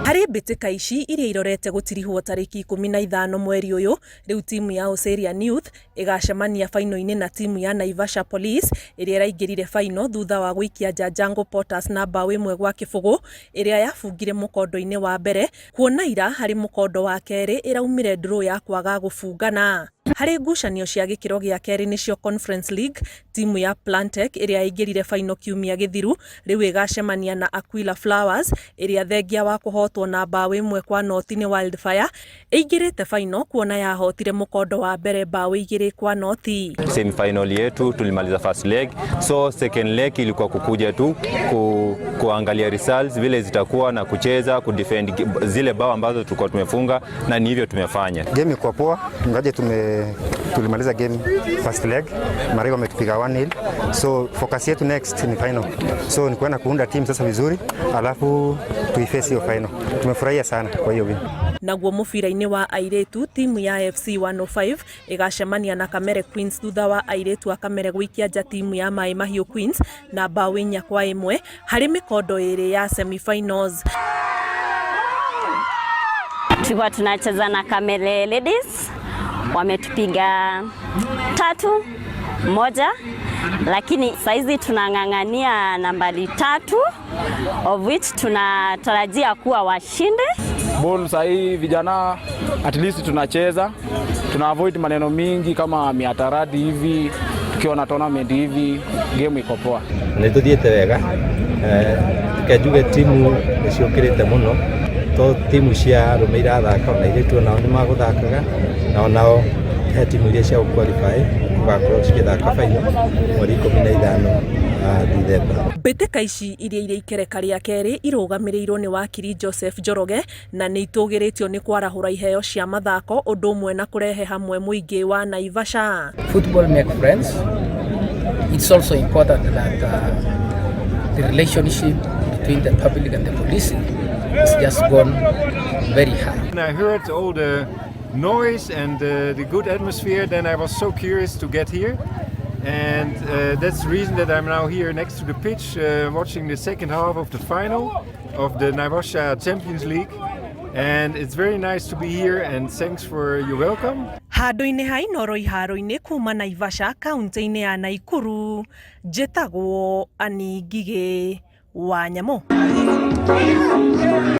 Harĩ mbĩtĩka ici iria irorete gũtirihwo tarĩki 15 mweri ũyũ, rĩu timu ya Oserian Youth ĩgacemania baino-inĩ na timu ya Naivasha Police ĩrĩa ĩraingĩrire baino thutha wa gũikia nja Jungle Potters na mbaũ 1-0 ĩrĩa yabungire mũkondo-inĩ wa mbere kuona ira harĩ mũkondo wa kerĩ ĩraumire draw ya kwaga gũbungana. Harĩ ngucanio cia gĩkĩro gĩa kerĩ nĩcio Conference League, timu ya Plantec ĩrĩa yaingĩrire baino kiumia gĩthiru rĩu ĩgacemania na Aquila Flowers ĩrĩa thengia wa kũhotwo na mbaũ 1-0 nĩ Wildfire ĩingĩrĩte baino kuona yahotire mũkondo wa mbere mbaũ 2-0. Semi-final yetu tulimaliza first leg, so second leg ilikuwa kukuja tu kuangalia results vile zitakuwa na kucheza kudefend zile bao ambazo tulikuwa tumefunga, na ni hivyo tumefanya. Game ilikuwa poa, ingaje tulimaliza game first leg, Mariga wametupiga 1-0, so focus yetu next ni final, so ni kwenda kuunda team sasa vizuri, alafu tuiface hiyo final. Tumefurahia sana kwa hiyo win. Naguo mũbira-inĩ wa airĩtu, timu ya FC 105 ĩgacemania na Kamere Queens thutha wa airĩtu a Kamere gũikia nja timu ya Mai Mahiũ Queens na mbaũ 4-1 harĩ mĩkondo ĩrĩ ya semi-finals. Tulikuwa tunacheza na Kamere Ladies, wametupiga 3-1, lakini saizi tunang'ang'ania nambari 3, of which tunatarajia kuwa washinde. Ball sahii vijana at least tunacheza, tuna avoid maneno mingi kama mihadarati hivi, tukiwa na tournament hivi game iko poa. Nĩ tũthiĩte wega, reke njuge timu nĩ ciũkĩrĩte mũno, to timu cia arũme irathaka, ona airĩtu onao nĩ magũthakaga, na onao he timu iria cia gũ-qualify gũgakorwo cigĩthaka final mweri 15 Dithemba. Mbĩtĩka ici iria irĩ ikereka rĩa kerĩ irũgamĩrĩirwo nĩ wakiri Joseph Njoroge na nĩ itũgĩrĩtio nĩ kwarahũra iheo cia mathako ũndũ ũmwe na kũrehe hamwe mũingĩ wa Naivasha. Football make friends. It's also important that the relationship between the public and the police has just gone very high. When I heard all the noise and the good atmosphere, then I was so curious to get here. And that's the reason that I'm now here next to the pitch, watching the second half of the final of the Naivasha Champions League. And it's very nice to be here, and thanks for your welcome. Handũ-inĩ ha Inooro iharo-inĩ kuma Naivasha kaunti-inĩ ya Nakuru, njĩtagwo Annie Ngigĩ wa Nyamũ.